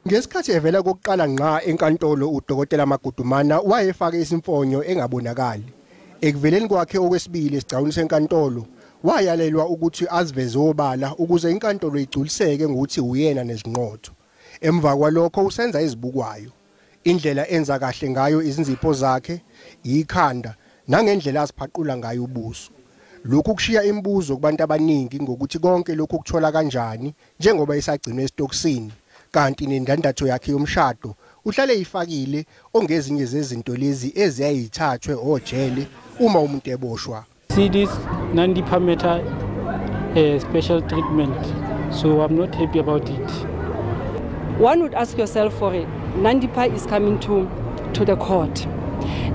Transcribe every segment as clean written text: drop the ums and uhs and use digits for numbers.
Ngesikhathi evela kokuqala ngqa enkantolo, uDokotela Magudumana wayefake isimfonyo engabonakali. Ekuveleni kwakhe okwesibili esigcawini senkantolo, wayalelwa ukuthi aziveze obala ukuze inkantolo igculiseke ngokuthi uyena nezinqotho. Emva kwalokho usenza izibukwayo. Indlela enza kahle ngayo izinzipho zakhe, ikhanda, nangendlela aziphaqula ngayo ubuso. Lokhu kushiya imibuzo kubantu abaningi ngokuthi konke lokhu kuthola kanjani njengoba esagcinwe esitokisini, kanti nendandatho yakhe yomshado uhlale ifakile, ongezinye zezinto lezi eziyayithathwe ojele uma umuntu eboshwa. See this Nandipha matter, special treatment, so I'm not happy about it. One would ask yourself for it. Nandipha is coming to the court,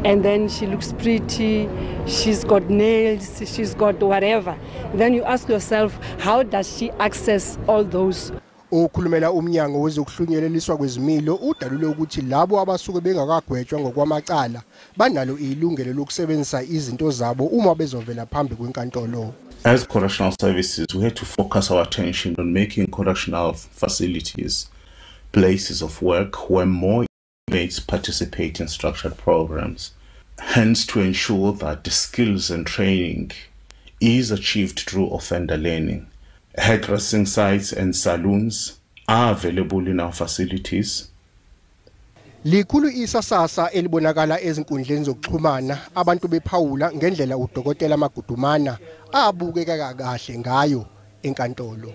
and then she looks pretty, she's got nails, she's got whatever. Then you ask yourself, how does she access all those? Okhulumela umnyango wezokuhlunyeleliswa kwezimilo udalule ukuthi labo abasuke bengakagwetshwa ngokwamacala banalo ilungelo lokusebenzisa izinto zabo uma bezovela phambi kwenkantolo. As correctional services, we had to focus our attention on making correctional facilities places of work where more inmates participate in structured programs. Hence, to ensure that the skills and training is achieved through offender learning. Hairdressing sites and saloons are available in our facilities. Likhulu isasasa elibonakala ezinkundleni zokuxhumana, abantu bephawula ngendlela uDokotela Magudumana abukeka kahle ngayo enkantolo.